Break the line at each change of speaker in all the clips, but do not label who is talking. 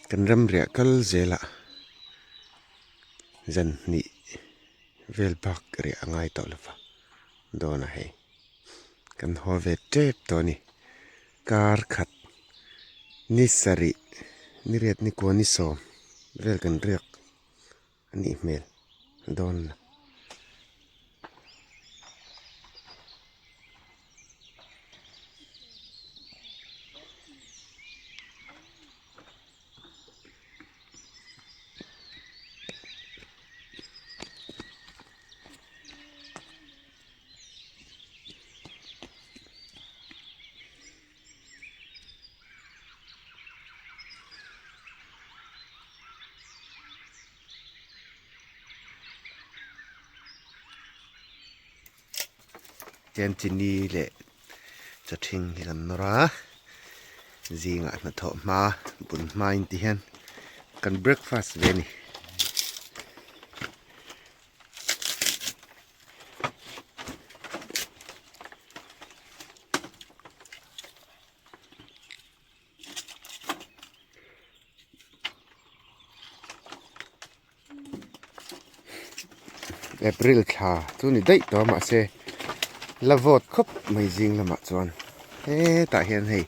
Kan ramriah kal zelah zan hnih vel bak riah a ngai tawh lova dawn a hei. Kan haw ve tep tawh a ni. Kar khat ni sarih ni riat ni kua ni sawm vel kan riak a nih hmel dawn la. Tlem chini leh chaw ṭhing hi kan nawr a zingah hnathawh hma bun hma in ti hian kan breakfast ve a ni. April thla chu ni daih tawh a mahse la vawt khawp mai zing lamah chuan hetah hian hei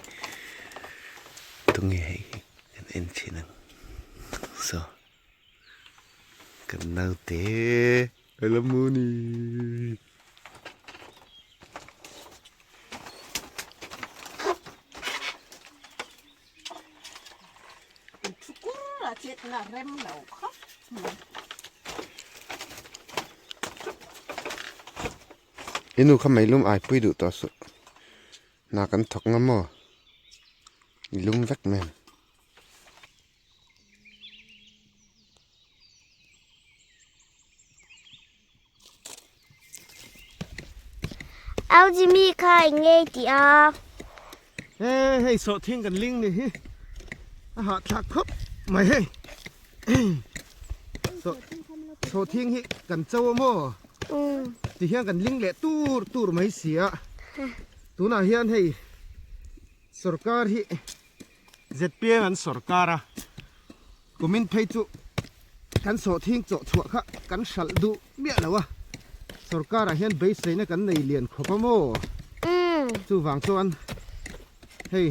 tunge hei hi kan en thin ang saw kan naute a la mu ni. I nu kha meilum ai pui duh tawh suh hna kan thawk ngam maw i lum vek mai ang.
Au Jimmy kha eng nge i tih a?
He hei sawhthing kan ling ni hi a hahthlak khawp mai hei sawhthing hi kan cho a maw ti hian kan ling leh tur tur mai si a tunah hian hei sorkar hi zpm an sorkar a Kumin phei chu kan sawhthing chawh chhuah kha kan hralh duh miah lo a, sorkarah hian beiseina kan nei lian khawp a maw? Chuvang chuan hei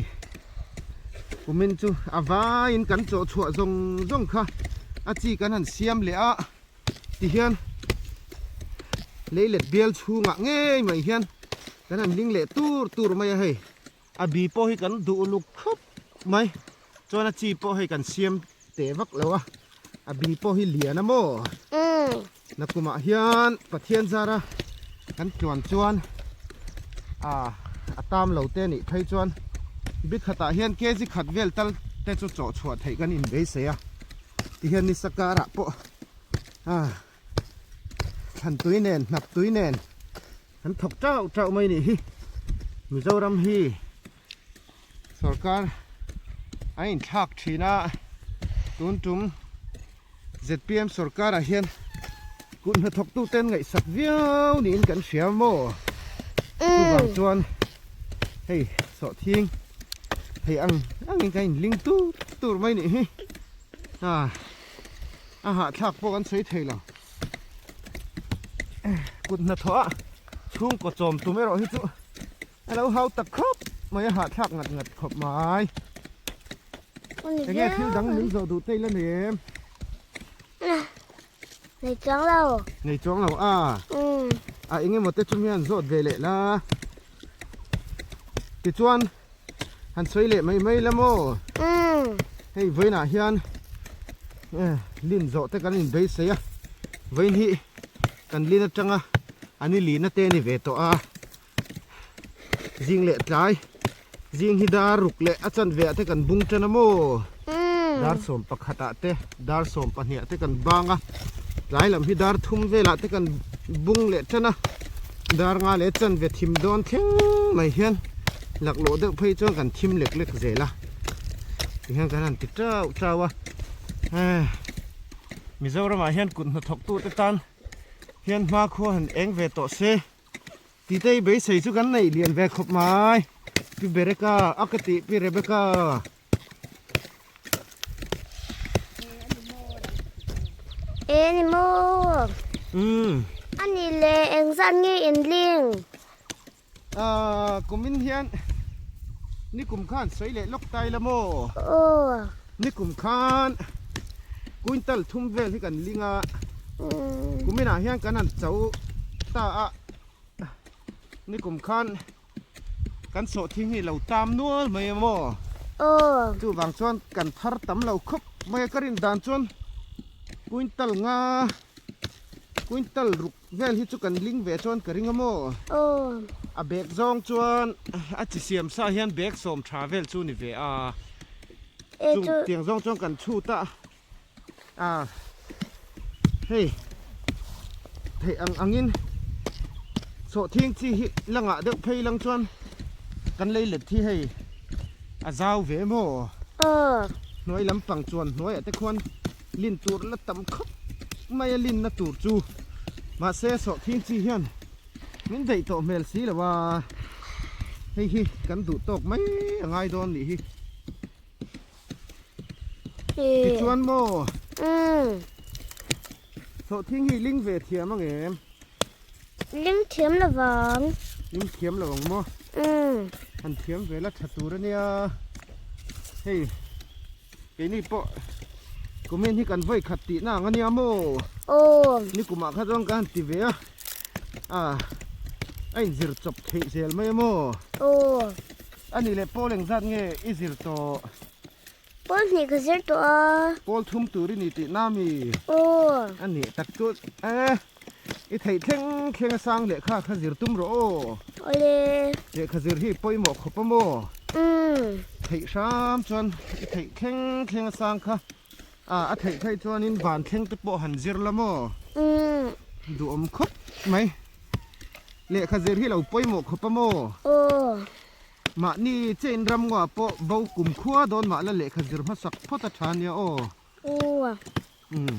kumin chu a vaiin kan chawh chhuah zawng zawng kha a chi kan han siam leh a, tihian leilet bial chhungah ngei mai hian kan han ling leh tur tur mai a hei. A bi pawh hi kan duh uluk khawp mai chuan a chi pawh hei kan siam teh vak lo a a bi pawh hi lian a maw nakumah hian Pathian zara kan tluan chuan ah a tam lo te anih phei chuan bi khatah hian kg khat vel tal te chu chawh chhuah theih kan inbeisei a tihian nisa karah pawh ah thlan tui nen hnap tui nen An thawk tauh tauh mai nih hi. Mizoram hi sorkar a inthlak thin a, tun tum zpm sorkar ah hian kut hnathawk tu ten ngaihsak viau niin kan hria maw? Chuvang chuan hei sawhthing thei ang angin kan inling tur tur mai nih hi. A hahthlak pawh kan sawi thei lo. Kut hnathawh a chhungkaw chawm tum erawh hi chu a lo hau tak khawp mai a hahthlak ngat ngat khawp mai. Enge thil dang min zawh duh te ila nei em?
Nei chuang lo.
Nei chuang lo a. A enge maw te chu hian zawt ve leh la. Tichuan han sawi leh mai mai la maw? Hei vawiinah hian lin zawh te kan inbeisei a, vawiin hi kan lin atanga an i lina te a ni ve tawh a, zing leh tlai zing hi dar ruk leh a chanve ah te kan bung tan a maw? Dar 11 ah te dar 12 ah te kan bang a, tlai lam hi dar thum velah te kan bung leh tan a, dar nga leh chanve thim dawn thleng mai hian laklawh deuh phei chuan kan thim lek lek zel a. Tihian kan han ti tauh tauh a, Mizoramah hian kut hnathawktute tan hian hmakhua han eng ve tawh se tih te hi beisei chu kan neih lian ve khawp mai. Pi Bereka a ka tih Pi Rebecca.
E ni maw?
Umm.
A nih leh engzat nge in ling?
Ahh kumin hian nikum khan sawi leh lawk tai la maw?
Aw.
Nikum khan quintal thum vel hi kan ling a, kuminah hian kan han cho ta a, nikum khan kan sawhthing hi lo tam nual mai a maw?
Aw.
Chuvang chuan kan thar tam lo khawp mai a, ka rin dan chuan quintal nga quintal ruk Vel hi chu kan ling ve chuan ka ring a maw?
Aw.
A bag zawng chuan a chi siam sa hian bag sawm tha vel chu ni ve a.
E
Chung
chu.
tiang zawng chuan kan chhut a. A hei theih ang angin sawhthing chi hi la ngah deuh phei lang chuan kan lei let hi hei a zau ve maw?
Aw.
Hnuai lampang chuan hnuaiah te khuan Lin tur la tam khawp mai a linna tur chu mahse sawhthing chi hian min daih tawh hmel si lo a, hei hi kan duh tawk mai a ngai dawn nih hi. Tichuan maw sawhthing hi ling ve thiam ang em?
Ling thiam lo vang.
Ling thiam lo ang maw? Han thiam ve la tha tur a nia hei. Keini pawh kumin hi kan vawi khat tihna ang ania maw?
Aw.
Nikumah kha chuan ka han ti ve a, ah a inzir chawp theih zel mai a maw?
Aw.
A nih leh pawl engzat nge i zir tawh?
Pawl hnih ka zir tawh a.
Pawl thum tur i ni tihna mi?
Aw.
A nih tak chu e, i theih thleng thleng a sang lehkha kha zir tum rawh aw.
Awle.
Lehkha zir hi pawimawh khawp a maw?
Umm.
Theih hram chuan i theih thleng thleng a sang kha a a theih phei chuanin van thleng te pawh han zir la maw?
Umm.
Duhawm khawp mai. Lehkha zir hi lo pawimawh khawp a maw?
Aw.
Mahni chain ram ngaw pawh bo kum khua dawn mah la lehkha zir hmasak phawt a tha nia aw.
Aw.
Umm.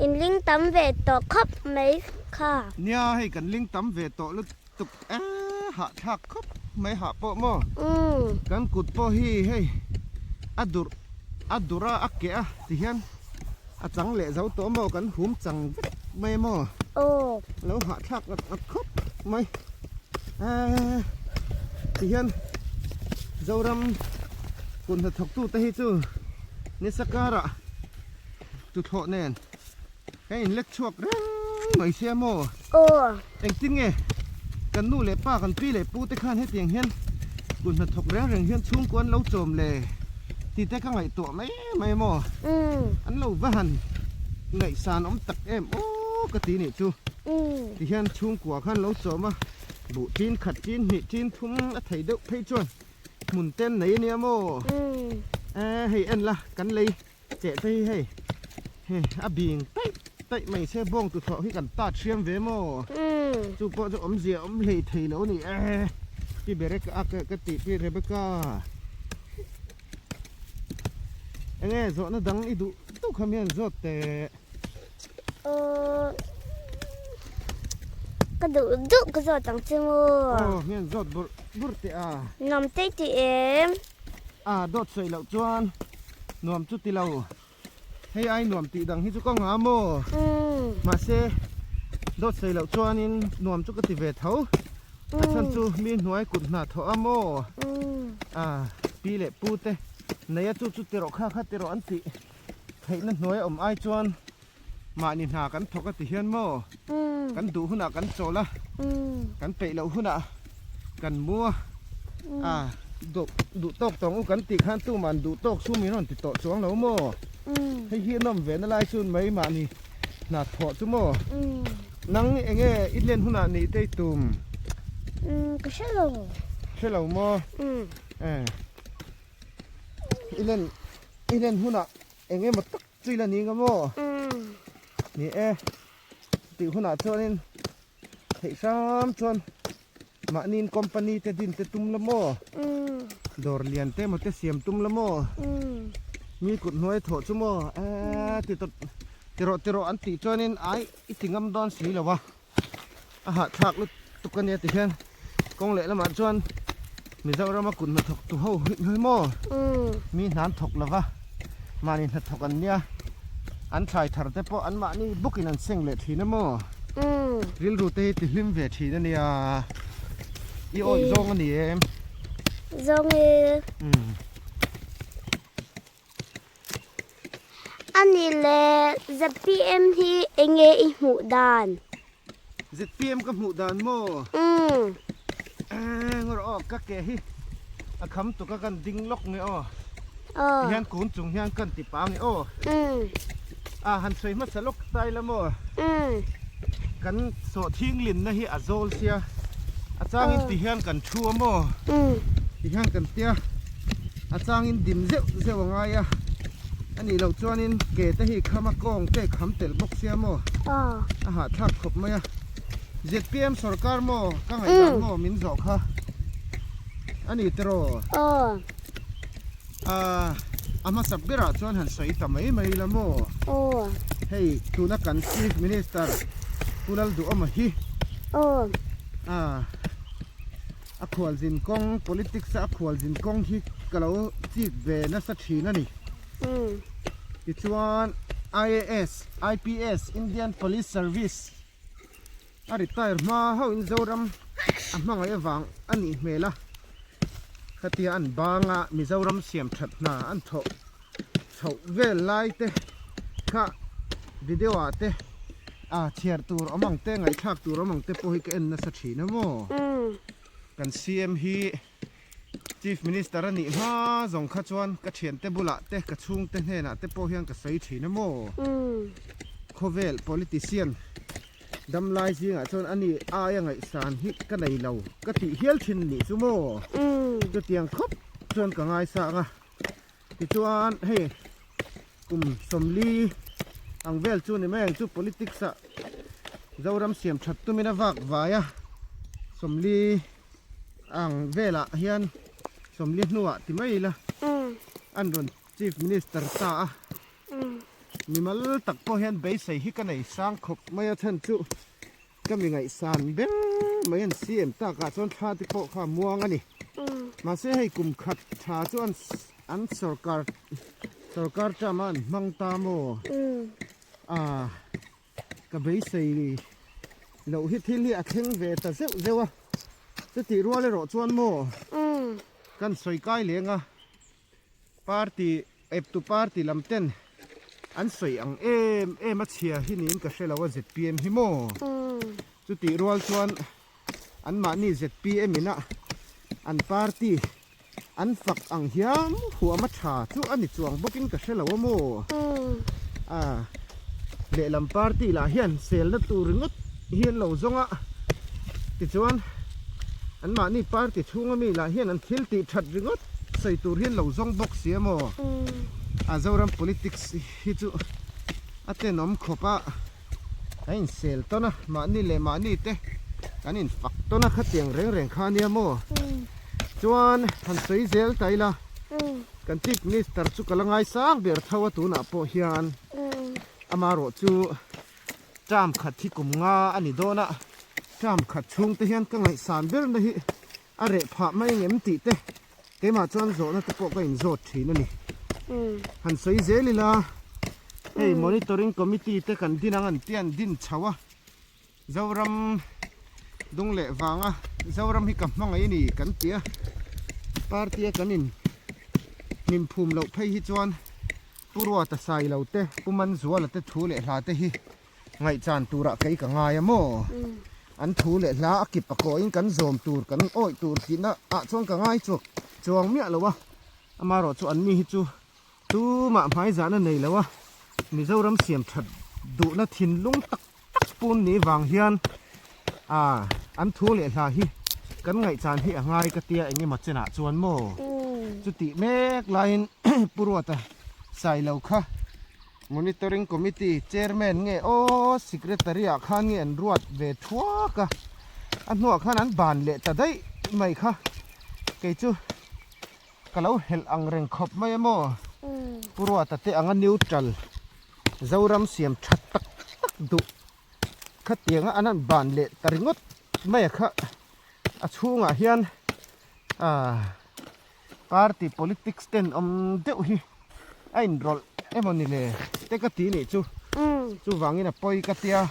In ling tam ve tawh khawp mai kha.
Nia hei kan ling tam ve tawh lutuk e hahthlak khawp mai hah pawh maw. Kan kut pawh hi hei a durh a durh a a keh a ti hian a chang leh zo tawh maw kan hum chang vek mai maw.
Aw.
Lo hahthlak ngat ngat khawp mai e ti hian Zoram kut hnathawktu te hi chu nisa karah. Tuthlawh nen ka in lek chhuak reng mai sia maw?
Aw.
Engtin nge kan nu leh pa kan pi leh pu te khan hetiang hian kut hnathawk reng reng hian chhungkua an lo chawm le tih te ka ngaihtuah mai mai maw? An lo va han ngaihsan awm tak em aw ka ti nih chu. Ti hian chhungkua khan lo chawm a, buh chin khat chin hnih chin thum a thei deuh phei chuan hmun ten nei ania maw? Hei en la kan lei. Cheh te hi hei hei a bing taih taih mai se bawng tu thlawh hi kan tat hriam ve maw chu pawh chu awmzia awm hlei thei lo ni e pi Bereka a ka tih pi Rebecca enge zawhna dang i duh duh kha mian zawt teh.
Aw ka duh duh ka zawt ang che maw.
Aw mian zawt burh burh teh a.
Nuam tei tih em.
A dawt sawi loh chuan nuam chu ti lo. Hei ai nuam tih dang hi chu ka ngah maw? Mahse dawt sawi loh chuanin nuam chu ka ti ve tho. A chhan chu mi hnuai kut hna thawh a maw? A pi leh pu te nei a chu chu ti rawh kha kha ti rawh an tih theihna hnuai a awm ai chuan mahni hna kan thawk a ti hian maw? Kan duh hunah kan chawl a, kan peih loh hunah kan mu a, a duh duh tawk tawng u kan tih khan tuman duh tawk chu min rawn ti tawh chuang lo maw? Hei hi a nawm ve na lai chuan mai mahni hna thawh chu maw? Nang eng nge i len hunah nih te i tum?
Ka hre lo.
Hre lo maw? I len i len hunah eng emaw tak chu i la ni nga maw? Ni e, tih hunah chuanin theih hram chuan mahniin company te din te tum la maw? Dawr lian te emaw te siam tum la maw? Mi kut hnuai thawh chu maw? Eee ti tawt ti rawh ti rawh an tih chuanin ai i ti ngam dawn si lo a. A hahthlak lutuk a nia ti hian kawng leh lamah chuan Mizorama kut hnathawk tu ho hi maw mi hna an thawk lova mahni hnathawk an nia. An thlai thar te pawh anmahni bawkin an seng leh thin a maw? Rilru te hi ti hlim ve thin a nia. I awih zawng a ni em?
Zawng e. A ni le, ZPM hi enge i hmuh dan?
ZPM ka hmuh dan maw? Eng rawh aw, ka ke hi a kham tuk a kan ding lawk nge aw. Ti hian kun chung hian kan ti pa nge aw. A han sawi hmasa lawk tai la maw? Kan sawhthing linna hi a zawl sia, a changin ti hian kan thu a maw? Ti hian kan tia, a changin dim zeuh zeuh a ngai a. A nih loh chuanin ke te hi kham a kawng te kham telh bawk sia maw? A hahthlak khawp mai a. Zpm sorkar maw ka ngaihdan maw min zawh kha a ni tiraw? A hmasa berah chuan han sawi ta mai mai la maw? Hei tuna kan Chief Minister Pu Lalduhawma hi a khualzin kawng politics a khualzin kawng hi ka lo chik ve nasa thin a ni. Tichuan IAS, IPS, Indian Police Service a retire hma hauhin Zoram a hmangaih avang a nih hmel a, khatia an banga Mizoram siam that hna an thawh chhoh vel lai te kha video ah te a chhiar tur awm ang te ngaihthlak tur awm ang te pawh hi ka en nasa thin a maw kan CM hi Chief Minister a nih hma zawng kha chuan ka thiante bulah te ka chhungte hnenah te pawh hian ka sawi thin a maw khawvel politician Damlai zingah chuan ani aia ngaihsan hi ka nei lo ka tih hial thin nih chu maw? Chutiang khawp chuan ka ngaisang a. Tichuan hei kum 40 ang vel chu ni mai ang chu politics ah Zoram siam that tumin a vak vai a, 40 ang velah hian 40 hnuah ti mai ila an rawn Chief Minister ta a. Mimal tak pawh hian beisei hi ka nei sang khawp mai a chhan chu ka mi ngaihsan ber mai an CM takah chuan thla te pawh kha a muang a ni. Mahse hei kum khat tha chu an an sorkar sorkar term a an hmang ta maw? Aaa ka beisei loh hi thil hi a thleng ve ta zeuh zeuh a chutih rual erawh chuan maw kan sawi kai leng a. Party eptu party lam ten an sawi ang em em a chhia hi niin ka hre lo a zpm hi maw? Chutih rual chuan anmahni zpm ina an party an fak ang hiam huam a tha chu a ni chuang bawkin ka hre lo a maw? A lehlam party lah hian selna tur ringawt hi an lo zawng a tichuan Anmahni party chhunga mi lah hian an thil tih that ringawt sawi tur hian lo zawng bawk si a maw? A Zoram politics hi chu a tenawm khawp a, kan insel tawn a, mahni leh mahni te kan infak tawn a khatiang reng reng kha ania maw? Chuan han sawi zel ta ila, kan Chief Minister chu ka la ngaisang ber tho a tunah pawh hian amarawh chu Term khat hi kum nga a ni dawn a, term khat chhung te hian ka ngaihsan berna hi a reh phah mai ngem tih te keimah chuan zawhna te pawh ka inzawt thin a ni. Han sawi zel ila, hei monitoring committee te kan din ang an tia an din chho a, Zoram dung leh vanga Zoram hi ka hmangaih a ni kan ti a, party a kan in hnim phum loh phei hi chuan Pu Ruata Sailo te, Pu Manzuala te thu leh hla te hi ngaihchan turah kei ka ngai a maw? An thu leh hla a kip a kawhin kan zawm tur, kan awih tur tihna ah chuan ka ngai chuak chuang miah lo a, amaherawh chu an ni hi chu tumah hmaizahna nei lo a, Mizoram siam that duhna thinlung tak tak pun ni vang hian an thu leh hla hi kan ngaihchan hi a ngai ka tia engemaw chenah chuan maw chutih mek laiin Pu Ruata Sailo kha Monitoring Committee Chairman nge aw Secretary ah khan nge an ruat ve thuak a, a hnuah khan an ban leh ta daih mai kha kei chu ka lo helh ang reng khawp mai a maw Pu Ruata te anga neutral Zoram siam tha tak tak duh khatianga an han ban leh ta ringawt mai a kha a chhungah hian aah party politics ten awm deuh hi a inrawlh emaw ni le te ka ti nih chu chuvangin a pawi ka tia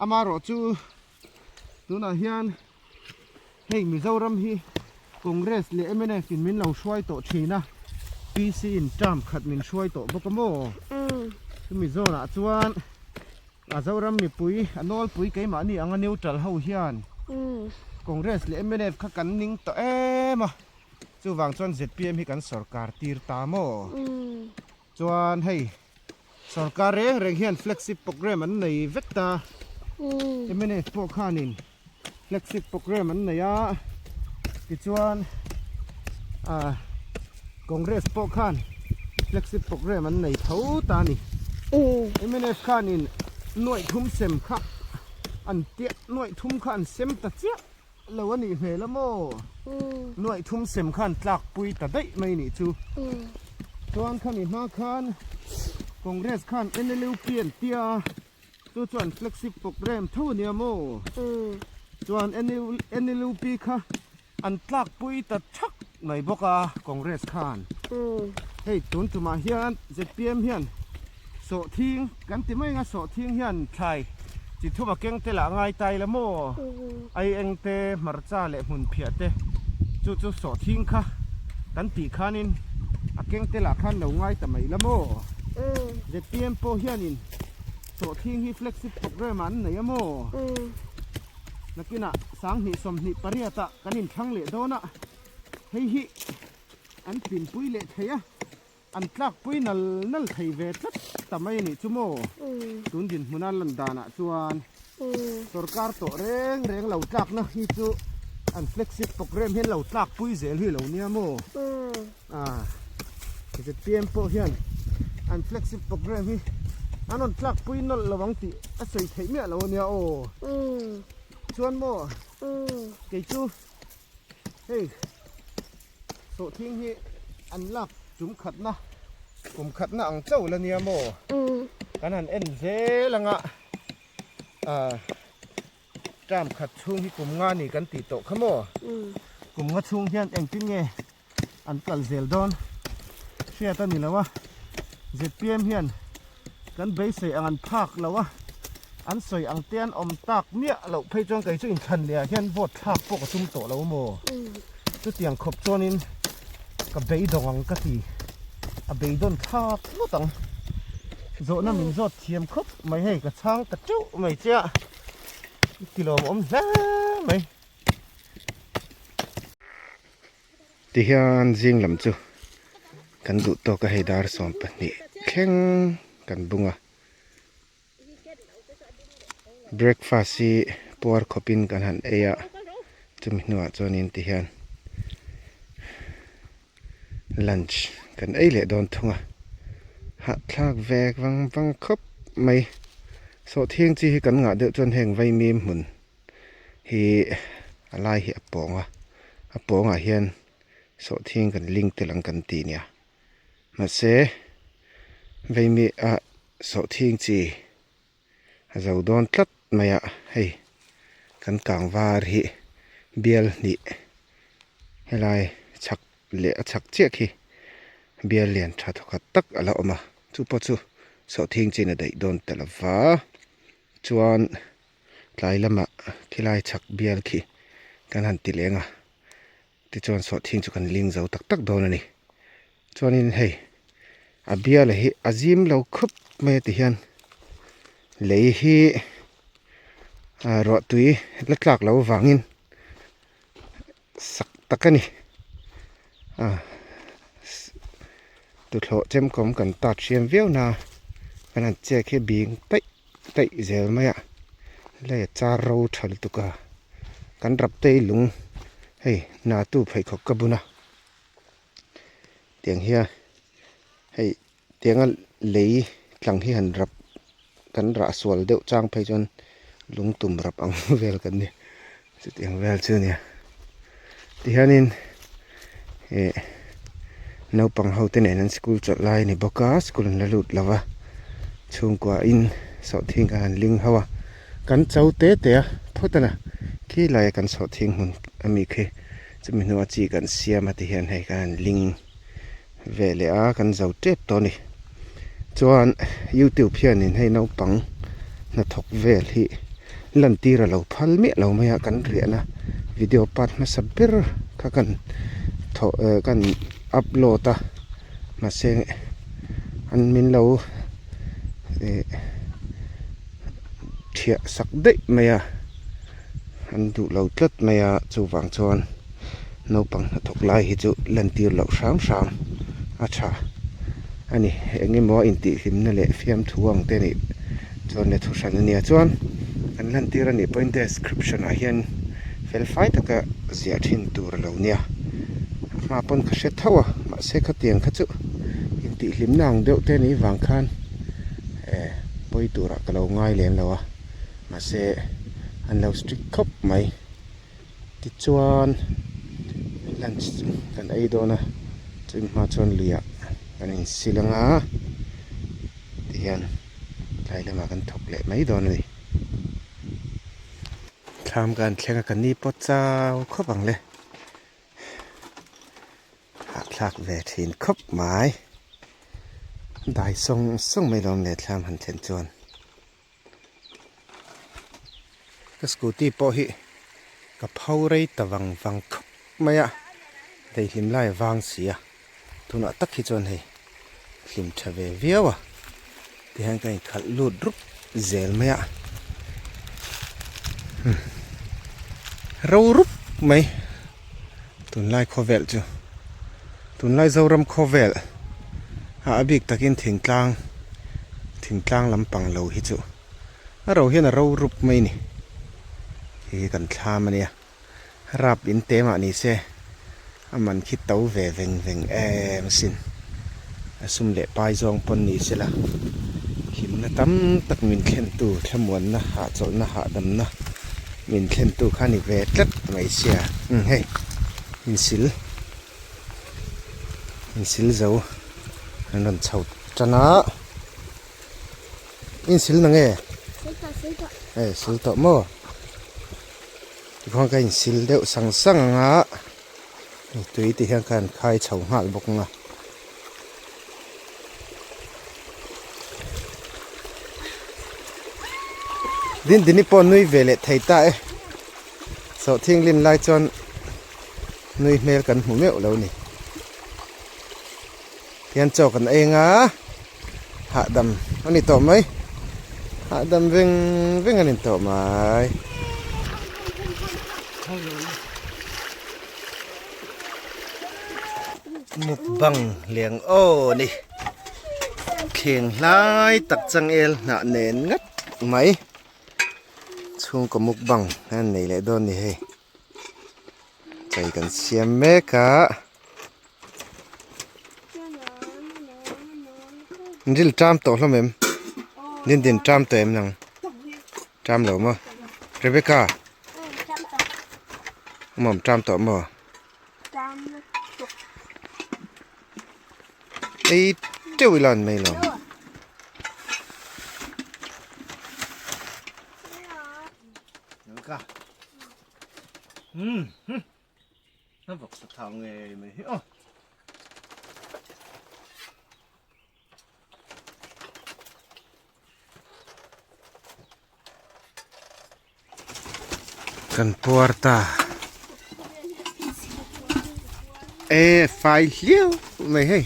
amaherawh chu tunah hian hei Mizoram hi Congress leh mnf in min lo hruai tawh thin a PC in term khat min hruai tawh bawk a maw chumi zawnah chuan A Zoram mipui, a nawlpui keimahni anga neutral ho hian Congress leh mnf kha kan ning tawh em a, chuvang chuan zpm hi kan sorkar tir ta maw? Chuan hei sorkar reng reng hian flagship programme an nei vek ta, mnf pawh khanin flagship programme an nei a, tichuan ah Congress pawh khan flagship programme an nei tho ta a ni. Mnf khanin nuaih thum sem kha an tiah nuaih thum kha an sem ta chiah lo a nih hmel a maw? Nuaih thum sem kha an tlakpui ta daih mai nih chu. Chuan khami hma khan Congress khan NLUP an tia. Chu chuan flagship programme tho a nia maw? Chuan NLUP kha an tlakpui ta thak mai bawk a Congress khan. Hei tun tumah hian zpm hian sawhthing kan ti mai ang a, sawhthing hian thlai chi thum a keng te lah ngai tai la maw? Ai eng te, hmarcha leh hmun phiah te chu chu sawhthing kha kan tih khanin a keng te lah khan lo ngai ta mai la maw? Zpm pawh hianin Sawhthing hi flagship programme ah an nei a maw? Nakinah 2028 ah kan inthlang leh dawn a, hei hi an tlinpui leh thei a, an tlakpui nal nal thei ve tlat ta mai a nih chu maw? Tun dinhmuna lan danah chuan sorkar tawh reng reng lo tlakna hi chu an flagship programme hian lo tlakpui zel hi lo nia maw? Ah, zpm pawh hian an flagship programme hi an rawn tlak pui nawlh lo ang tih a sawi theih miah lo ania aw. Chuan maw kei chu hei sawhthing hi an lak tum khatna kum khatna ang chauh la nia maw kan han en zel anga ah term khat chhung hi kum nga ni kan tih tawh kha maw kum nga chhung hian engtin nge an kal zel dawn hriat a ni lo a zpm hian kan beisei ang an phak lo a an sawi ang te an awm tak miah loh phei chuan kei chu inthlan leh ah hian vote thlak pawh ka tum tawh lo maw chutiang khawp chuanin ka beidawng ang ka ti a beidawn thlak ngawt ang zawhna min zawt thiam khawp mai hei ka chhang ta teuh mai che a i tilawmawm hle mai.
Tihian zing lam chu kan duh tawk a hei dar 12 thleng kan bung a breakfast hi puar khawpin kan han ei a chumi hnuah chuanin tihian lunch kan ei leh dawn thung a hahthlak vek vang vang khawp mai sawhthing chi hi kan ngah deuh chuan heng vaimim hmun. Hi a lai hi a pawng a a pawngah hian sawhthing kan ling tel ang kan ti nia mahse veimi ah sawhthing chi a zo dawn tlat mai a hei kan kang var hi bial hnih helai chhak leh a chhak chiah khi bial lian tha thawkhat tak a la awm a chu pawh chu sawhthing chin a daih dawn ta lova chuan. Tlai lamah khilai chhak bial khi kan han ti leng a, tichuan sawhthing chu kan ling zo tak tak dawn a ni. Chuanin hei a biala hi a zim lo khawp mai a ti hian lei hi ruah tui la tlak loh avangin sak tak a ni. Tuthlawh chemkawm kan tat hriam viau na kan han chek hi bing taih. Taih zel mai a lei a char ro tha lutuk a kan rap tei lung hei hna tu pheikhawk ka bun a tiang hian hei tianga lei tlang hi han rap kan rah sual deuh chang phei chuan lung tum rap ang vel kan ni chutiang vel chu a nia tihianin ih naupang ho te nen an school chawlh lai a ni bawk a school an la lut lo va chhungkua in sawhthing an han ling ho a kan cho te te a phawt a na khi laia kan sawhthing hmun ami khi chumi hnua chi kan siam a ti hian hei kan han ling ve leh a kan zo tep tawh a ni. Chuan youtube hianin hei naupang hnathawk vel hi lantir a lo phal miah lo mai a kan riahna video part hmasa ber kha kan thawh eh kan upload a mahse an min lo eh thiah sak daih mai a an duh lo tlat mai a chuvang chuan naupang hnathawk lai hi chu lantir loh hram hram a tha a ni eng emaw a intihhlimna leh fiamthu ang te nih chuan le thu hran a nia chuan an lantir a nih pawhin description ah hian fel fai taka ziah thin tur a lo nia a hma pawn ka hre tho a mahse khatiang kha chu intihhlimna ang deuh te nih vang khan eh pawi turah ka lo ngai lem lo a mahse an lo strict khawp mai. Tichuan lunch kan ei dawn a chumi hma chuan luiah kan insil ang a tihian tlai lamah kan thawk leh mai dawn a ni. Thlam kan thleng a ka ni pawh chau khawp ang le hahthlak ve thin khawp mai dai sawng sawng mai lawm le thlam han thlen chuan. Ka scooty pawh hi ka pho rei ta vang vang khawp mai a, daihlim lai a vang si a, tunah tak hi chuan hei hlim tha ve viau a, tihian ka inkhalh lut rup zel mai a, ro rup mai tunlai khawvel chu tunlai Zoram khawvel a a bik takin thingtlang thingtlang lampang lo hi chu a ro hian a ro rup mai a ni hei hi kan thlam a nia rap in te mah ni se a man khi to ve veng veng em asin a sum leh pai zawng pawn ni se la hlimna tam tak min thlentu thlamuanna hahchawlhna hahdamna min thlentu kha a ni ve tlat mai sia umm hei insil insil zo an rawn chho tan a insil na nge hei sil tawh maw tikhuan ka insil deuh sang sang ang a tui ti hian khan khai chho nghal bawk ang a. Dindini pawh nui ve leh thei ta e. Sawhthing lin lai chuan nui hmel kan hmu meuh lo ni. Tihian chaw kan eng a, hahdam a ni tawh mai. Hahdam veng veng a ni tawh mai. Mukbang leng aw ni thleng hlai tak changel hnah nen ngat mai chhungkaw mukbang an nei leh dawn ni hei chei kan siam mek a ril ṭam tawh hlawm em dindin ṭam tawh em nang ṭam lo maw Rebecca awm ṭam tawh maw. Ei teuh ila an mai lo. Ka. Hmm. Na vak sa thang nge mai hi aw. Kan puar ta e fai hliau mai hei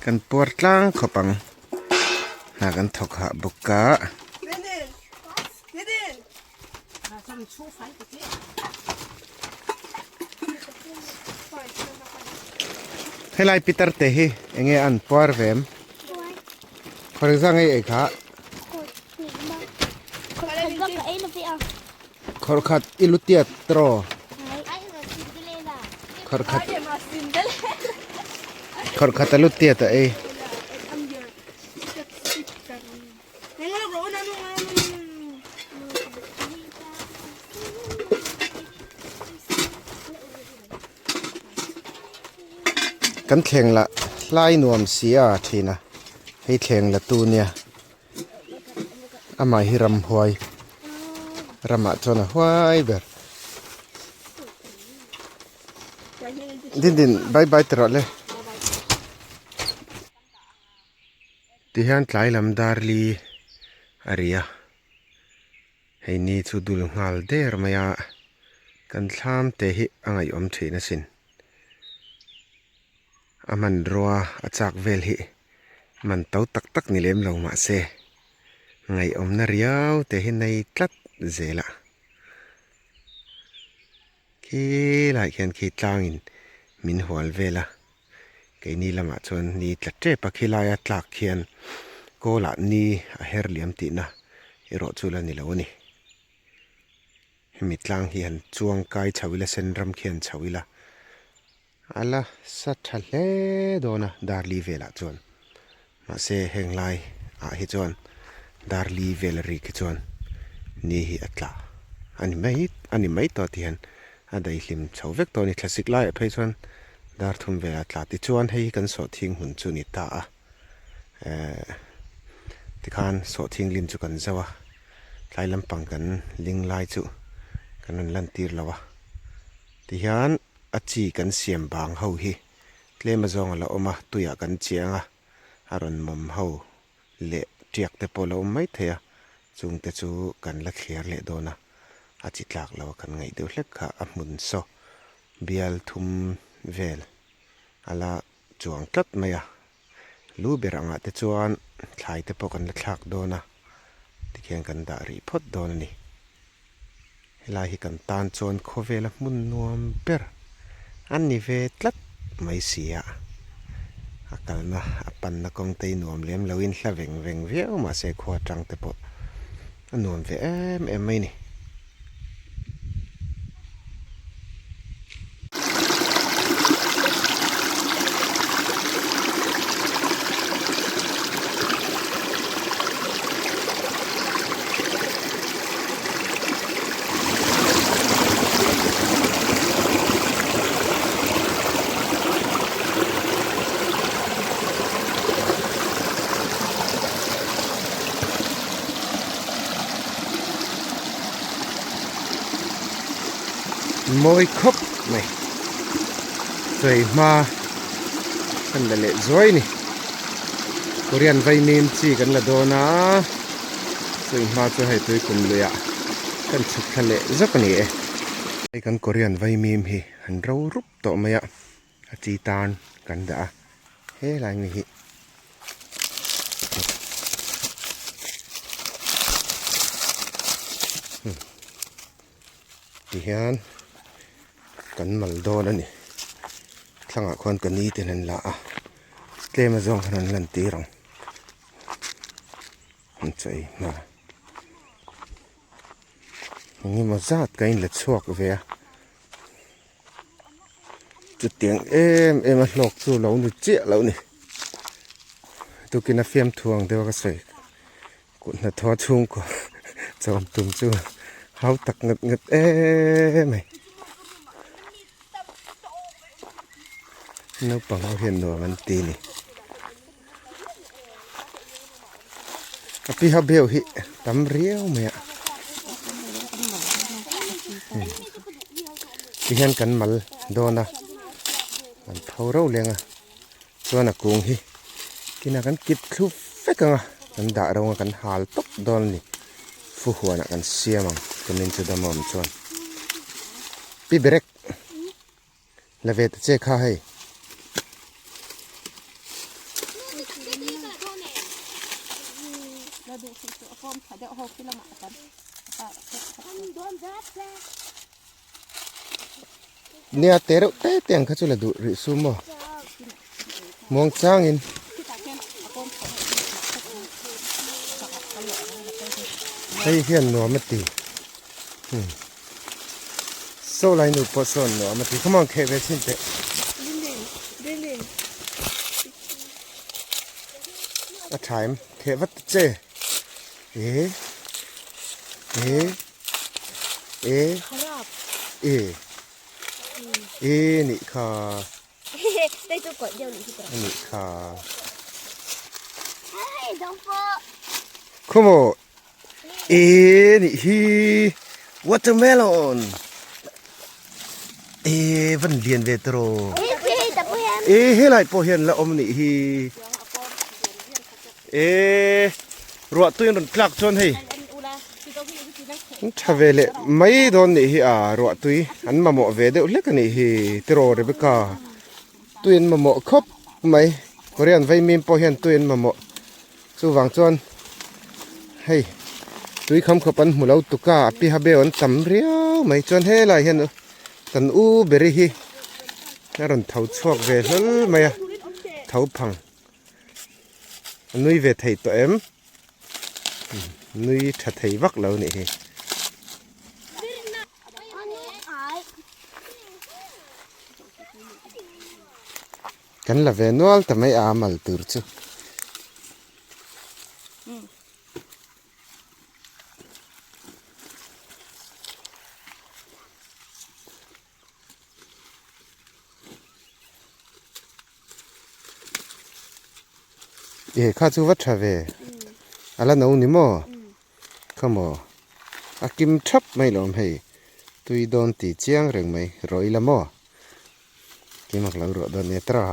kan puar tlang khawp ang hna kan thawk hah bawk a. Helai pitar te hi enge an puar ve em? For example ei kha khawr khat i lu tiat tiraw khawr khat khawr khat a lu tiat a ei. Kan thleng lah hlai nuam si a thin a hei thleng la tu nia amah hi ramhuai ramah chuan a huai ber. Din din bye bye ti rawh le. Tihian tlai lam dar li a ri a, hei ni chu dul nghal der mai a, kan thlam te hi a ngaihawm thin asin. A hmanrua a chak vel hi man to tak tak ni lem lo mahse ngaihawmna riau te hi nei tlat zel a. Khi laiah khian khi tlangin min hual vel a, keini lamah chuan ni tla tep a, khilaia tlak khian kawlah ni a her liam tihna erawh chu la ni lo a ni. Hemi tlang hi han chuang kai chho ila sen ram khi han chho ila a la sa tha hle dawn a darli velah chuan mahse heng lai ah hi chuan darli vel a rik hi chuan ni hi a tla a ni mai a ni mai tawh ti hian a daihlim chho vek tawh a ni thlasik laiah phei chuan dar thum velah a tla tichuan hei hi kan sawhthing hmun chu a ni ta a. Ehh tikhan sawhthing lim chu kan zauh a tlai lampang kan ling lai chu kan rawn lan tir lo a tihian a chi kan siam bang ho hi tlem azawng a la awm a tuiah kan chiang a a rawn mawm ho leh tiak te pawh a la awm mai thei a chungte chu kan la thliar leh dawn a a chi tlak lo a kan ngaih deuh hlek kha a hmun saw bial thum vel a la chuang tlat mai a lu ber angah te chuan thlai te pawh kan la thlak dawn a tikhian kan dah rih phawt dawn a ni helai hi kan tan chuan khawvela hmun nuam ber a ni ve tlat mai si a a kalna a panna kawng te hi nuam lem loin hla veng veng viau mahse khua tang te pawh a nuam ve em em mai a ni. Mawi khawp mai chei hma kan la leh zuai ni Korean vaimim chi kan la dawn a chei hma chu hei tui kum luiah kan chhuk thla leh zawk a ni e hei kan Korean vaimim hi an ro rup tawh mai a a chi tan kan dah a helai mi hi ti hian kan mal dawn a ni thlangah khuan ka ni ten an la a tlem a zawng khan an lan tir ang an chei hna engemaw zat ka in la chhuak ve a. Chutiang em em a hlawk chu lo ni chiah lo ni. Tukin a fiamthu ang deuh a ka sawi kut hnathawh chhungkaw chawm tum chu hau tak ngat ngat em mai. Naupang ho hian nuam an ti ni. A pi ha beuh hi tam riau mai a ti hian kan mal dawn a kan pho reuh leng a chuan a kung hi kinah kan kit thlu vek ang a kan dah rawng a kan hal tawp dawn a ni fu huanah kan siam ang tumin chu dam a awm chuan pi berek. La ve ta che kha hei. Nia te reuh te te ang kha chu la duh rih su maw. Muang changin. Hei hian nuam a ti. Hmm. Saw lai nu pawh sawn nuam a ti. Come on kheh ve chhin teh. A tha em? Kheh vat ta che. E. E. E. E. E nih kha. Nih kha. Khaw maw? E nih hi watermelon. E van lian ve tawh e helai pawh hian la awm nih hi e ruah tui an rawn tlak chuan hei tha ve leh mai dawn nih hi a ruah tui an mamawh ve deuh hlek a nih hi tiraw Rebecca tui an mamawh khawp mai Korean vaimim pawh hian tui an mamawh chuvang chuan hei tui kham khawp an hmu lo tuk a a piha beu an tam riau mai chuan helai hian kan u beri hi a rawn tho chhuak ve hlawl mai a tho phang a nui ve thei tawh em nui tha thei vak lo nih hi. Kan la ve nual ta mai a mal tur chu. E kha chu va tha ve a la no ni maw kha maw a kim thap mai lo awm hei tui dawn tih chiang reng mai rawh ila maw. Keimah ka lo ruah dawn nia tara.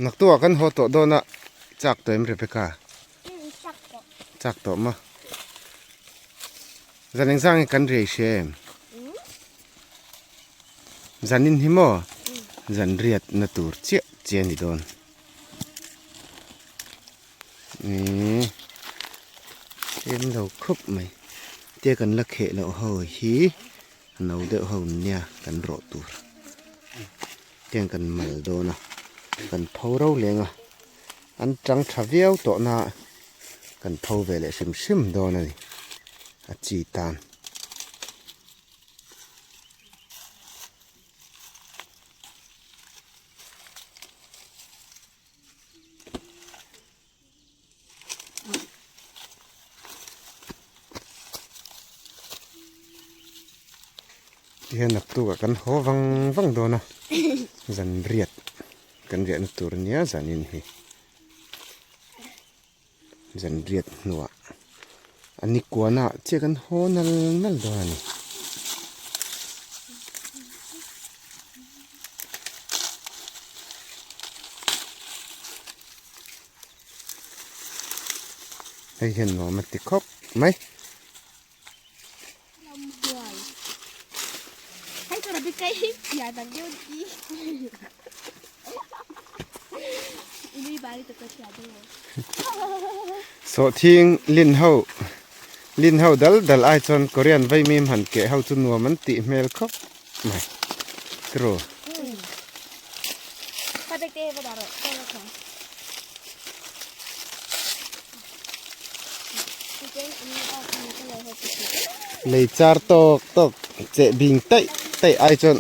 Naktuah kan haw tawh dawn a chak tawh em Rebecca? Chak tawh maw? Zan engzang nge kan riai hria em? Zanin hi maw? Zan riat na tur chiah chiah a ni dawn. Eee tlem lo khawp mai. Tia kan la kheh loh ho hi no deuh ho nia kan rawh tur. Tiang kan mal dawn a, kan pho ro leng a, an tang tha viau tawh na kan pho ve leh hrim hrim dawn a ni, a chi tan. Tihian naktukah kan haw vang vang dawn a zan riat kan riahna tur ania zanin hi zan riat hnuah a ni kuanah chiah kan haw nal nal dawn a ni. Hei hian nuam a ti khawp mai. Sawhthing lin ho lin ho dal dal ai chuan Korean vaimim han keh ho chu nuam an tih hmel khawp mai. True. Lei char tawk tawk cheh bing taih taih ai chuan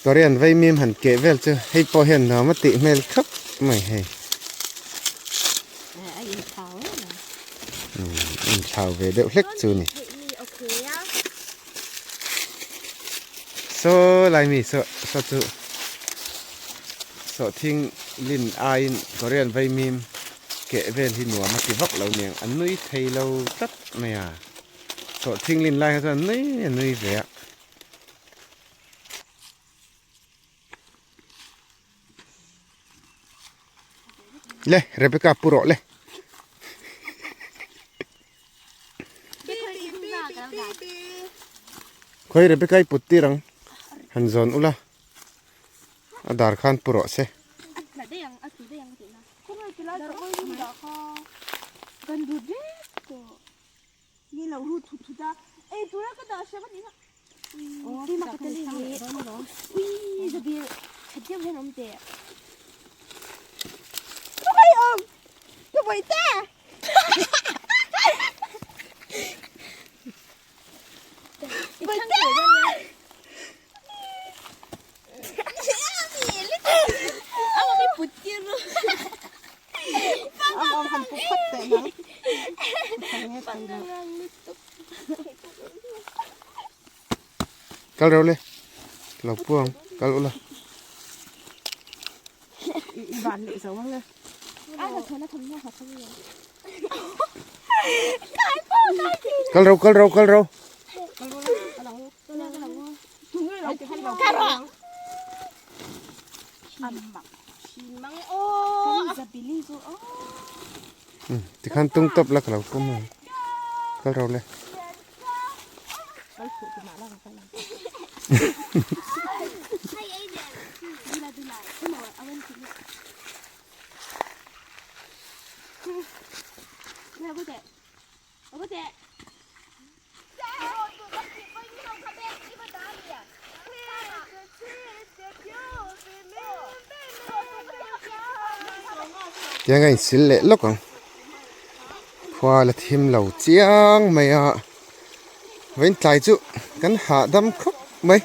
Korean vaimim han keh vel chu hei pawh hian nuam a tih hmel khawp mai hei. A inthlau ve deuh hlek chu a ni. Saw lai mi saw saw chu sawhthing lin aiin Korean vaimim keh vel hi nuam a ti vak lo niang a nui thei lo tlat mai a sawhthing lin lai kha chuan a nui a nui ve a. Le Rebecca pu rawh le. Khawi Rebecca i put tir ang han zawn ula a dar khan pu rawh se. Kal reuh le lo pu ang kal ula. Kal reuh kal reuh kal reuh. Tikhan tung tawp la ka lo pum ang kal reuh le. Tiang a insil leh lawk ang khua la thim lo chiang mai a vawiin tlai chu kan hahdam khawp mai.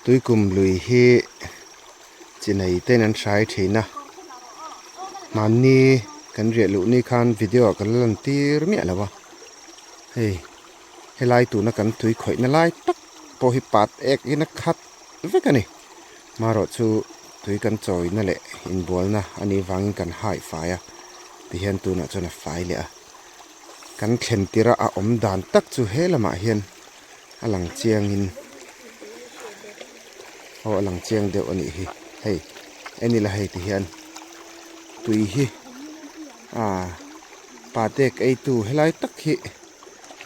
Tuikum lui hi chinei ten an hrai thin a mahni kan riah luh ni khan video ah ka la lan tir miah lo a hei. Helai tuna kan tui khawihna lai tak pawh hi pat ek in a khat vek a ni. Marawh chu tui kan chawina leh inbualna a nih vangin kan haih fai a, tihian tunah chuan a fai leh a. Kan thlen tirh a a awm dan tak chu he lamah hian a lang chiangin aw a lang chiang deuh a nih hi. Hei en ila hei tihian tui hi ah pat ek eitu helai tak hi.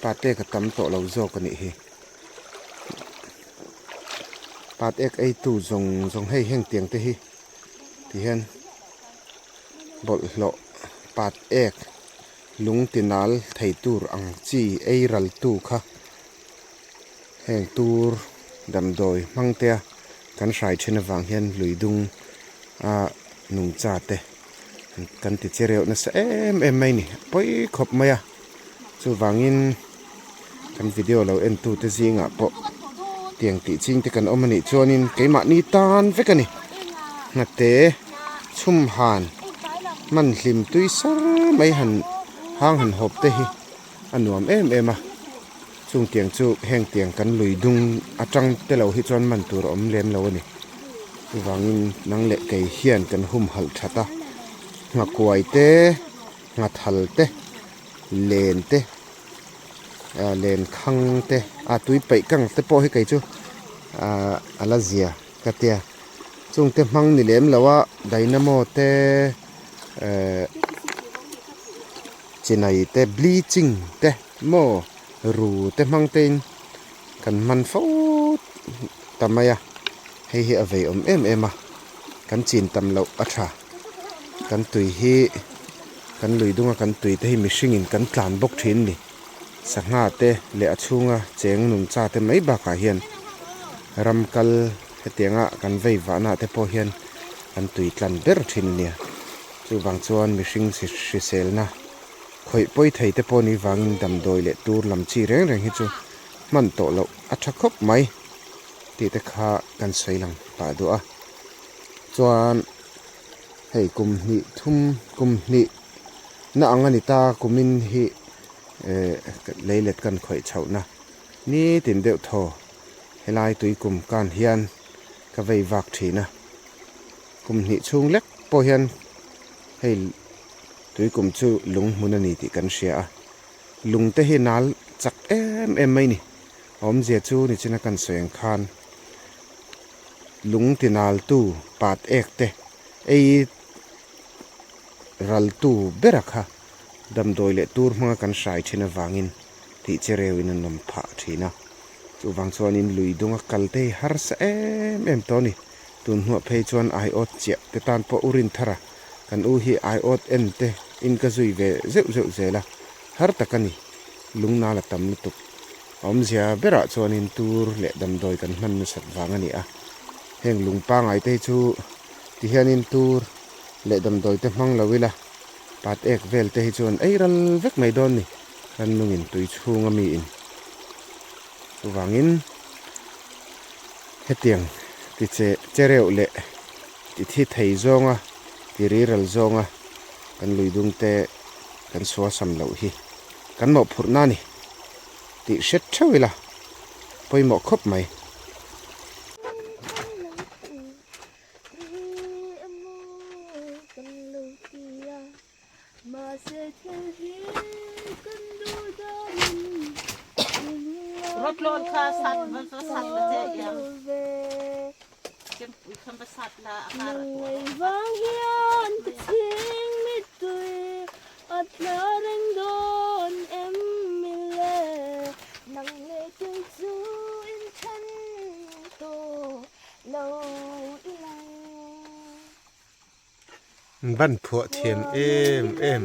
Pate ka tam tawh lo zawk a nih hi. Pat ek ei tu zawng zawng hei heng tiang te hi ti hian bawlhhlawh pat ek lung ti nal thei tur ang chi ei ral tu kha heng tur damdawi hmang te a kan hrai then avang hian lui dung a nungcha te kan ti che reuh nasa em em mai a ni pawi khawp mai a. Chuvangin kan video lo en tute zingah pawh tiang tih ching te kan awm a nih chuanin keimahni tan vek a ni. Hnate chhum han hman hlim tui sar mai han hang han hawp te hi a nuam em em a. Chung tiang chu heng tiang kan lui dung atang te lo hi chuan man tur a awm lem lo a ni. Chuvangin nang leh kei hian kan humhalh that a, nghakuai te. Nghathal te, len te, ah len khang te, ah tui paih kang te pawh hi kei chu ah a la zia ka tia. Chung te hmang ni lem lo a dynamo te eh chinai te bleaching te maw ru te hmang te in kan hman fo ta mai a, hei hi a vei awm em em a, kan chin tam loh a tha. Kan tui hi kan lui dunga kan tui te hi mihringin kan tlan bawk thin ni. Sangha te leh a chhunga cheng nungcha te mai bakah hian ram kal hetianga kan vei vahna te pawh hian kan tui tlan ber thin a nia. Chuvang chuan mihring hriselna khawih pawi thei te pawh ni vangin damdawi leh tur lam chi reng reng hi chu hman tawh loh a tha khawp mai tih te kha kan sawi lang pah duh a. Chuan hei kum hnih thum kum hnih na ang a ni ta kumin hi eh leilet kan khawih chhohna nitin deuh thaw helai tui kum kan hian ka vei vak thin a kum hnih chhung lek pawh hian hei tui kum chu lung hmun a ni tih kan hria a lung te hi nal chak em em mai ni a awmzia chu nichina kan sawi ang khan. Lung tinaltu pat ek te ei raltu bera kha damdawi leh tur hmanga kan hrai thin avangin tih che reuhin an awm phah thin a. Chuvang chuanin lui dunga kal te hi harsa em em tawh a ni. Tun hnuah phei chuan aiawt chiah te tan pawh u Rinthara kan u hi aiawt en te in ka zui ve zeuh zeuh zel a, har tak a ni. Lungnal a tam lutuk. Awmzia berah chuanin tur leh damdawi kan hman nasat vang a ni a. Heng lung pangai te hi chu tihianin tur leh damdawi te hmang lo ila pat ek vel te hi chuan ei ral vek mai dawn ni. Rannungin tui chhunga miin chuvangin hetiang ti che che reuh leh ti thi thei zawnga ti ri ral zawnga kan lui dung te kan suasam loh hi kan mawhphurhna a ni tih hret theuh ila pawimawh khawp mai. Ban phuah thiam em em.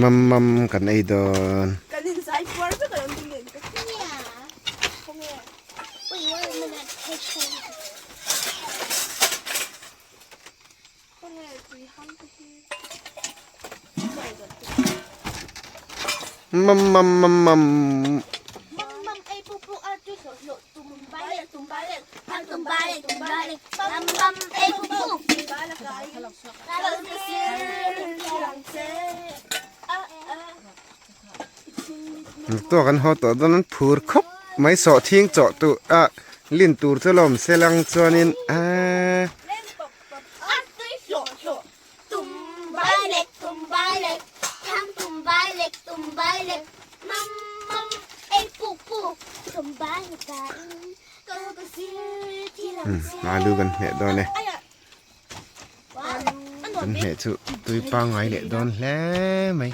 Mam mam kan ei dawn. Mam mam mam mam. Tawk an haw tawh dawn an phur khawp mai sawhthing chawh tur ah lin tur chu lawm selang chuanin aaa. Alu kan hmeh dawn e kan hmeh chu tui pangngai leh dawn hle mai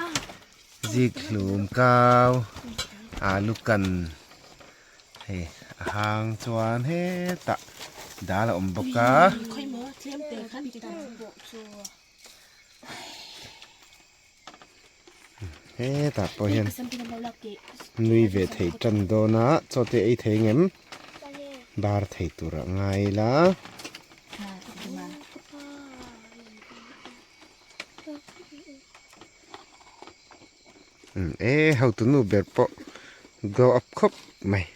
zik hlum kau alu kan hei a hang chuan hetah dal a awm bawk a. Hetah pawh hian nui ve thei tan dawn a chaw te ei thei ngem bar thei tur a ngai ila. E hotu nu ber pawh glow up khawp mai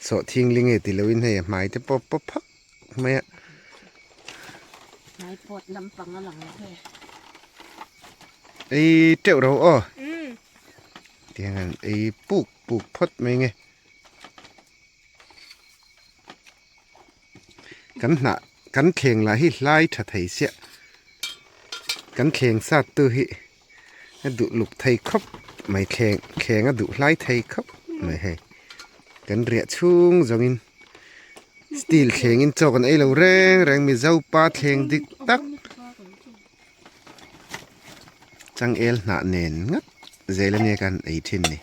sawhthing ling e ti loin hei a hmai te pawh pawp phak mai a.
Lampang a lang lo ve.
Ei teuh ro aw. Tiang an ei puk puk phawt mai nge. Kan hnah kan thleng lah hi hlai tha thei siah. Kan thleng sat tu hi a duh luk thei khawp mai thleng thleng a duh hlai thei khawp mai hei. Kan riah chhung zawngin steel thlengin chaw kan ei lo reng reng mizo pa thleng dik tak changel hnah nen nghat zel ania kan ei thin ni.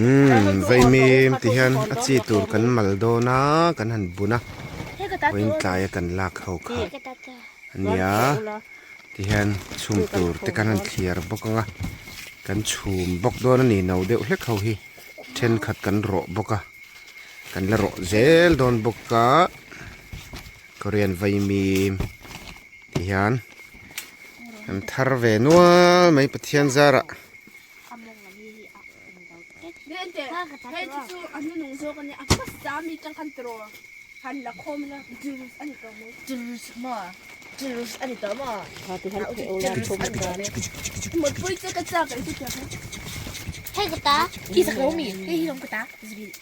Umm vaimim ti hian a chi tur kan mal dawn a kan han bun a vawiin tlai a kan lak ho kha ania ti hian chhum tur te kan han thliar bawk ang a kan chhum bawk dawn a ni no deuh hlek ho hi thenkhat kan rawh bawk a kan la rawh zel dawn bawk a korean vaimim ti hian an thar ve nual mai Pathian zarah.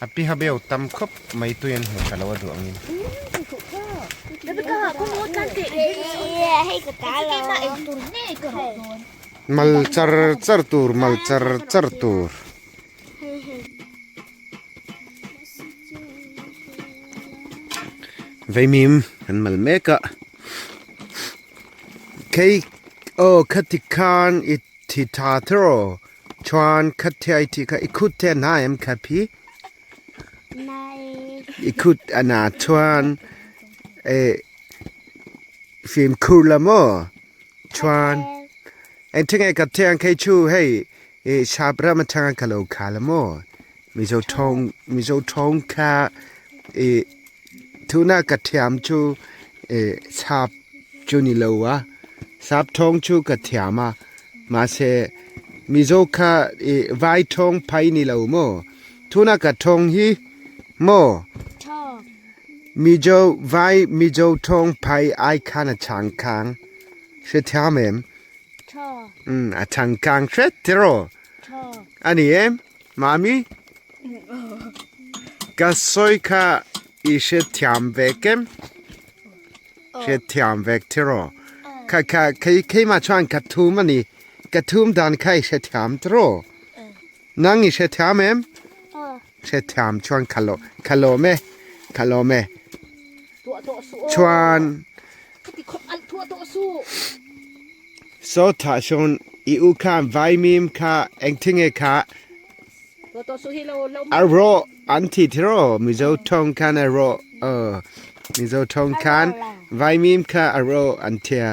A pi ha beu tam khawp mai tui an hmu tha lo a duh angin. Mal char char tur mal char char tur. Veimim kan mal mek a Kei aw khati khan i thi tha tiraw chuan khatia i tih kha i khut te a hna em kha phi i khut a na chuan eh fimkhur la maw Chuan engthing ka thiang khei chu hei i sap ram atanga ka lo khal a maw Mizo thawng Mizo thawng kha i tuna ka thiam chu i sap chu ni lo a sap thawng chu ka thiam a mahse Mizo kha i vai thawng phai ni lo maw tuna ka thawng hi maw Mizo vai Mizo thawng phai ai khan a changkang. Hrethiam em?
Tha.
Um, a changkang hret tiraw?
Tha.
Ani em? Mami? Ka sawi kha i hrethiam vek em? Hrethiam vek tiraw? Kha kha kei keimah chuan ka thum ani. Ka thum dan kha i hrethiam tiraw? Nang i hrethiam em? Hrethiam chuan ka lo ka lawm e ka lawm e. Chuan Saw thah sawn i u khan vaimim kha engthing kha a rawh an ti tiraw Mizo tawng khan a rawh aw Mizo tawng khan vaimim kha a rawh an tia.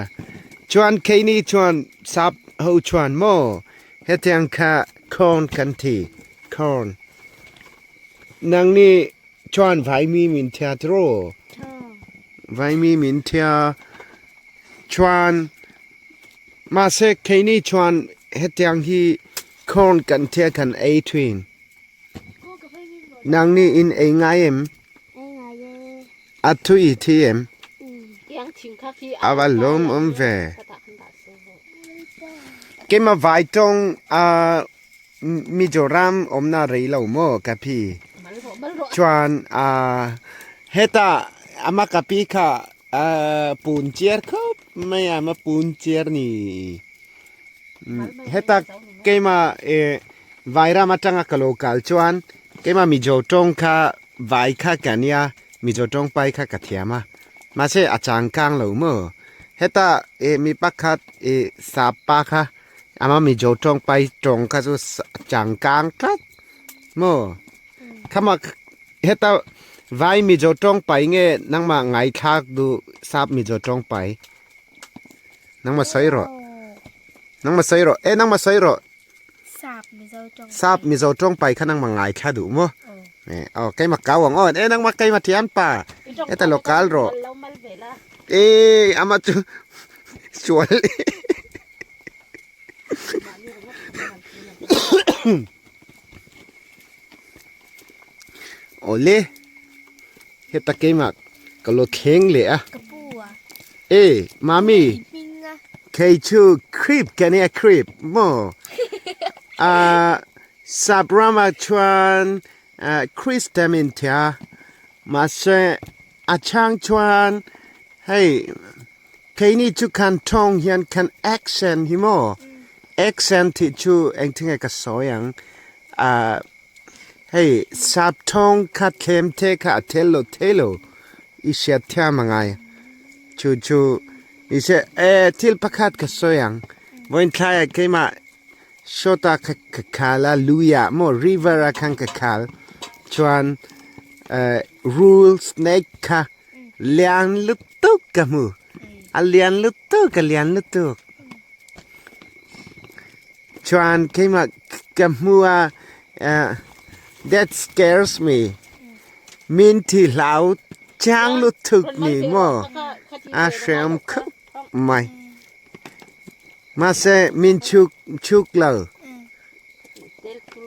Chuan keini chuan sap ho chuan maw Hetiang kha corn kan ti, corn. Nang nih chuan vaimi min thia tiraw? Vaimi min thia chuan mahse keini chuan hetiang hi corn kan thia kan ei thin. Nang nih in ei ngai em? A tui i thi em? A va lawm awm ve. Keimah vai tawng a Mizoram awmna rei lo maw ka pi? Chuan a heta ama ka pi kha pun chiar khawp mai a, ama pun chiar ni. Heta keimah Vairam atanga ka lo kal chuan keimah Mizo tawng kha vai kha ka nia, Mizo tawng pai kha ka thiam a, mahse a changkang lo maw? Heta ih mi pakhat ih sap pa kha ama Mizo tawng pai tawng kha chu a changkang tlat maw? Khama heta vai Mizo tawng pai nge nangmah ngaithlak duh sap Mizo tawng pai? Nangmah sawi rawh, nangmah sawi rawh, e nangmah sawi rawh.
Sap Mizo tawng
Sap Mizo tawng pai kha nangmah ngaithla duh maw? Eh, aw keimah kau ang aw, eh nangmah keimah thiam pa. Heta lo kal rawh. Eh, ama chu sual. Awle, heta keimah ka lo thleng leh a.
Ka pu a.
E mami kei chu creep ka nia creep maw ah sap ramah chuan Christian tia mahse a chang chuan hei keini chu kan tawng hian kan accent hi maw accent tih chu engtinge ka sawi ang ah hei sap tawng kha thlem te kha a tel lo thei lo i hriat thiam a ngai chu chu ni se e thil pakhat ka sawi ang vawiin thlaiah keimah Shota ka ka khal a lui ah maw river ah khan ka khal chuan eh rul snake kha lian lutuk ka hmu a lian lutuk a lian lutuk chuan keimah ka hmu a eh that scares me min thi hlau chiang lutuk ni maw a hreawm khawp mai. Mahse min chuk chuk lo.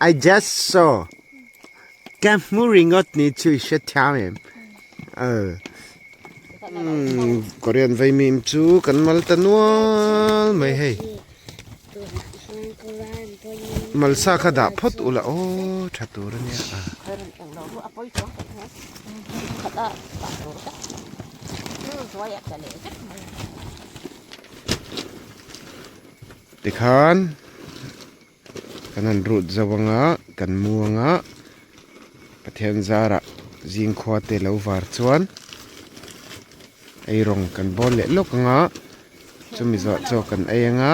I just saw. Ka hmu ringawt ni chu i hre thiam em? Korean vaimim chu kan mal ta nual mai hei. Malsa kha dah phawt ula aw tha tur a nia. Tikhan kan han rut zo anga kan mu anga Pathian zarah zingkhua te lo var chuan eirawng kan bawl leh lawk anga chumi zawh chaw kan ei anga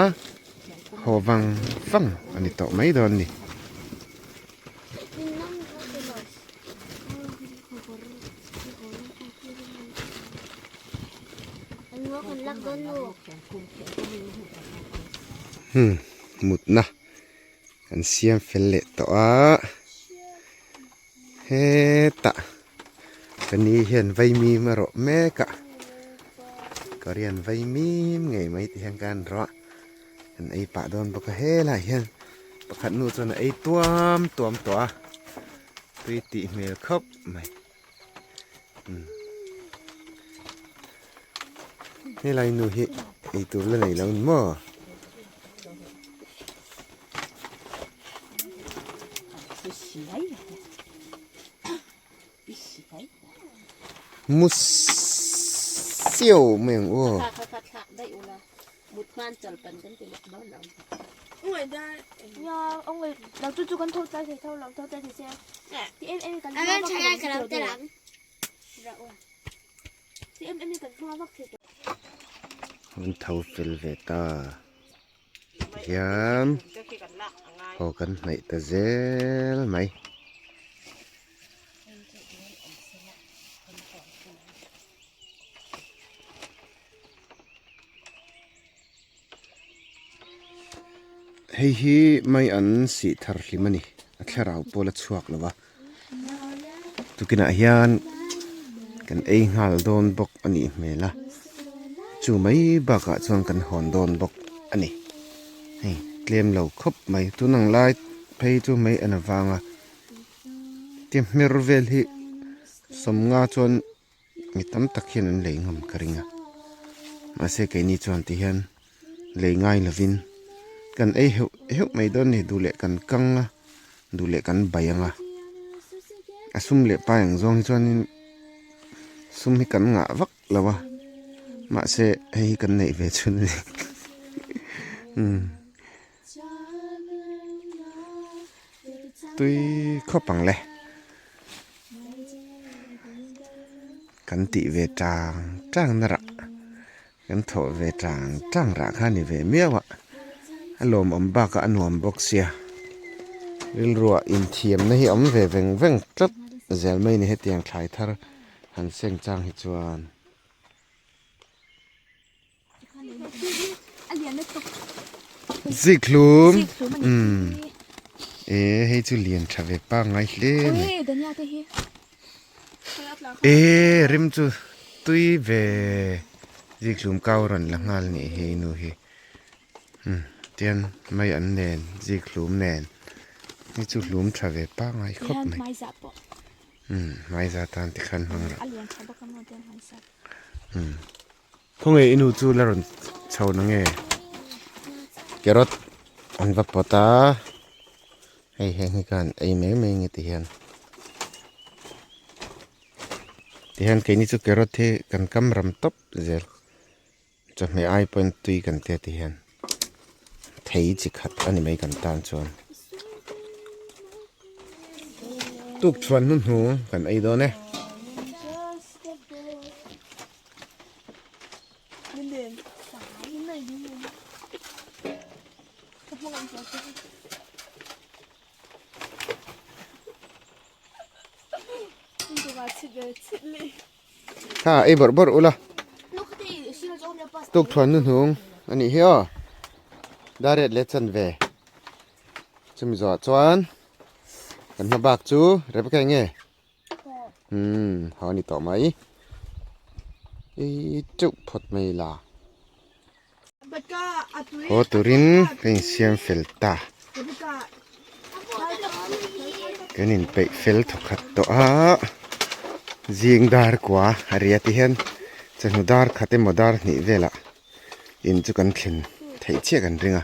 haw vang vang a ni tawh mai dawn a ni. Hmm mutna kan siam fel leh tawh a hetah ka ni hian vaimim a rawh mek a korean vaimim ngei mai te hian ka han rawh a kan ei pah dawn bawk a helaiah hian pakhat nu chuan a ei tuam tuam tawh a tui tih hmel khawp mai. Helai nu hi eitur la nei lo ni maw? Mu siau mai ang aw. An tho fel ve ta tihian haw kan hnaih ta zel mai. Hei hi mai an sih thar hlim a ni a thlarau pawh la chhuak lo va tukinah hian kan ei nghal dawn bawk a nih hmel a chu mai bakah chuan kan hawn dawn bawk a ni hei tlem lo khawp mai tun ang lai phei chu mai en avanga ti hmer vel hi sawmnga chuan. Mi tam tak hian an lei ngam ka ring a mahse keini chuan ti hian lei ngai lovin kan ei heuh heuh mai dawn a ni duh leh kan kang a duh leh kan bai ang a a sum leh pai ang zawng hi chuanin sum hi kan ngah vak lo a mahse hei hi kan neih ve chhun a ni umm tui khawp ang le. Kan tih ve tang tang na rah kan thawh ve tang tang rah kha a ni ve miau a a lawmawm bakah a nuam bawk sia rilruah inthiamna hi a awm ve veng veng tlat zel mai a ni hetiang thlai thar han seng chang hi chuan. Zikhlum umm e hei chu lian tha ve pangngai hle mai e rim chu tui ve zikhlum kau rawn la nghal nih hi nu hi umm tian mai an nen zikhlum nen hei chu hlum tha ve pangngai khawp mai umm hmaiza tan tikhan hmang rawh umm.
Khawnge i nu chu la rawn chho na nge? Carrot an va pawt a, hei heng hi khan ei mai mai nge ti hian. Tihian keini chu carrot hi kan kam ram tawp zel. Chawhmeh ai pawhin tui kan tia ti hian thei chi khat a ni mai kan tan chuan. Tuk chhuan hnu hnu kan ei dawn e. Kha ei bawrh bawrh ula tuk thuan nu hnung a nih hi aw dariat leh chanve chumi zawhah chuan kan hma bak chu Rebecca eng nge umm haw a ni tawh mai ei teuh phawt mai la haw turin ka insiam fel ta kan inpeih fel thawkhat tawh a zing dar kua a ria ti hian chawhnu dar khat emaw dar hnih velah in chu kan thlen theih chiah kan ring a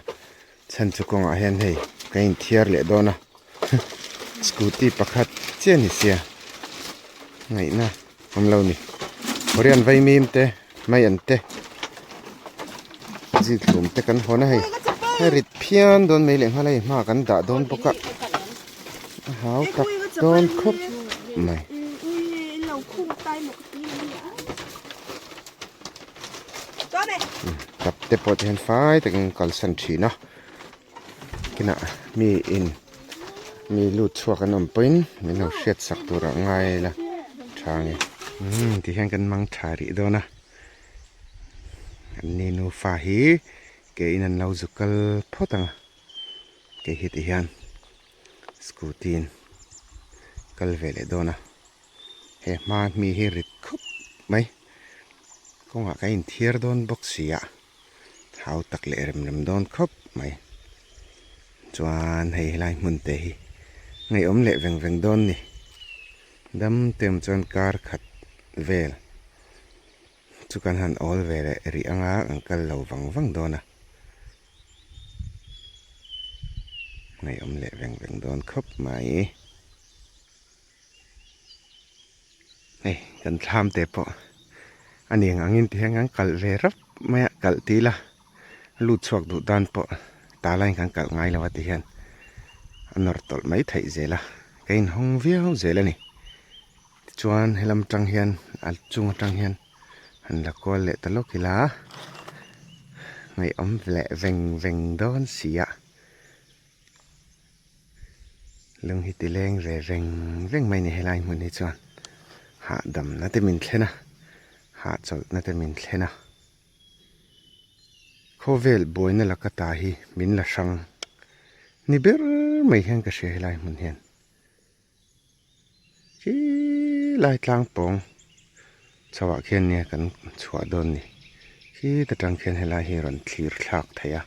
chhan chu kawngah hian hei kan inthiar leh dawn a scooty pakhat chiah a ni sia ngaihna awm lo ni korean vaimim te mai an te zikhlum te kan hawn a hei a rit phian dawn mai leh nghal a hei hma kan dah dawn bawk a a hau tak dawn khawp mai. Tap te pawh te hian fai takin kalsan thin a kinah mi in mi lut chhuak an awm pawhin min lo hriat sak tur ah ngai ila tha nge umm ti hian kan mang tha rih dawn a an ni nufa hi ke in an lo zu kal phawt ang a kei hi ti hian scooty in kal ve leh dawn a he hma mi hi rit khup mai kawngah ka inthiar dawn bawk si a. Hau tak leh rem rem dawn khawp mai. Chuan hei helai hmun te hi ngaihawm leh veng veng dawn ni. Dam te awm chuan kar khat vel chu kan han awl ve leh rih anga kan kal lo vang vang dawn a. Ngaihawm leh veng veng dawn khawp mai. Hei kan thlam te pawh a ni ang angin ti hian kan kalh ve rap mai a kalh ti ila lut chhuak duh dan pawh ta laiin kan kalh ngai lo a ti hian a nawr tawlh mai theih zel a ka inhawng viau zel a ni tichuan helam atang hian a chung atang hian han la kual leh ta lawk ila ngaihawm leh veng veng dawn si a. Lung hi ti leng ve veng veng mai ni helai hmun hi chuan hahdamna te min thlen a, hahchawlhna te min thlen a. Khawvel buaina laka ta hi min la hrang ni ber mai hian ka hria helai hmun hian. Khi lai tlang pawng chho ah khian nia kan chhuah dawn ni khi ta tang khian helai hi rawn thlir thlak theih a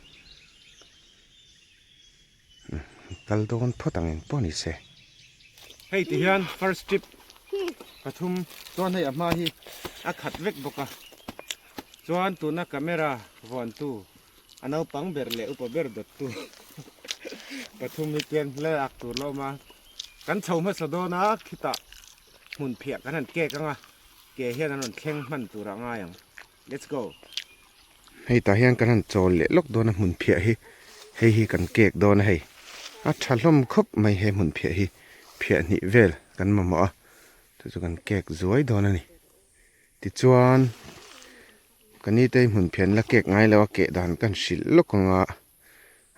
kal dawn phawt ang engpawh ni se.
Hei ti hian first trip pathum chuan hei a hma hi a khat vek bawk a chuan tuna camera vuantu A naupang ber leh upa ber dawttu pathum hi chuan hla ak tur la awm a, kan chho hmasa dawn a khitah hmun phiah kan han kek ang a, ke hian an rawn thleng hman tur a ngai ang, let's go.
Hei tah hian kan han chawl leh lawk dawn a hmun phiah hi, hei hi kan kek dawn a hei, a tha hlawm khawp mai he hmun phiah hi, phiah hnih vel kan mamawh a, chu chu kan kek zuai dawn a ni, tichuan. Ka nitei hmun phian la kek ngai lo a keh dan kan hrilh lawk ang a,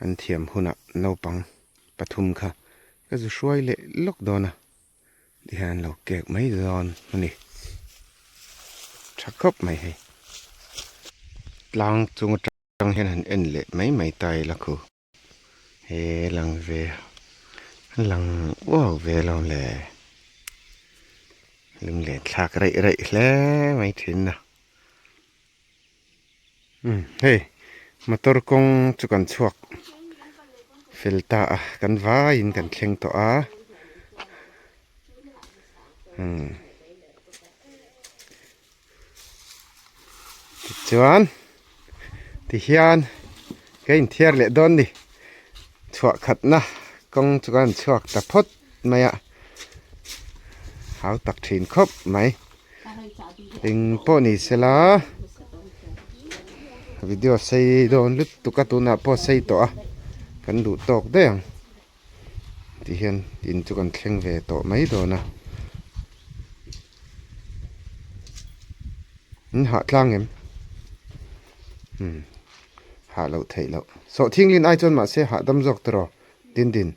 an thiam hunah naupang pathum kha ka zu hruai leh lawk dawn a, tihian an lo kek mai dawn a ni. Tha khawp mai hei. Tlang chung atang hian han en leh mai mai ta ila khu. He lang ve lang uau ve lo le lung len thlak reih reih hle mai thin a umm hei motor kawng chu kan chhuak fel ta a kan vaiin kan thleng tawh a umm. Tichuan tihian ka inthiar leh dawn ni. Chhuah khatna kawng chu ka han chhuak ta phawt mai a, hau tak thin khawp mai. Eng pawh ni sela video sei dawn lutuk a tunah pawh sei tawh a kan duh tawk daih ang. Tihian in chu kan thleng ve tawh mai dawn a. In hah tlang em? Umm hah loh theih loh. Sawhthinglin ai chuan mahse hahdam zawk tawh rawh din din.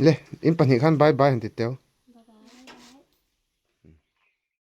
Le in pahnih khan bye bye han ti teu.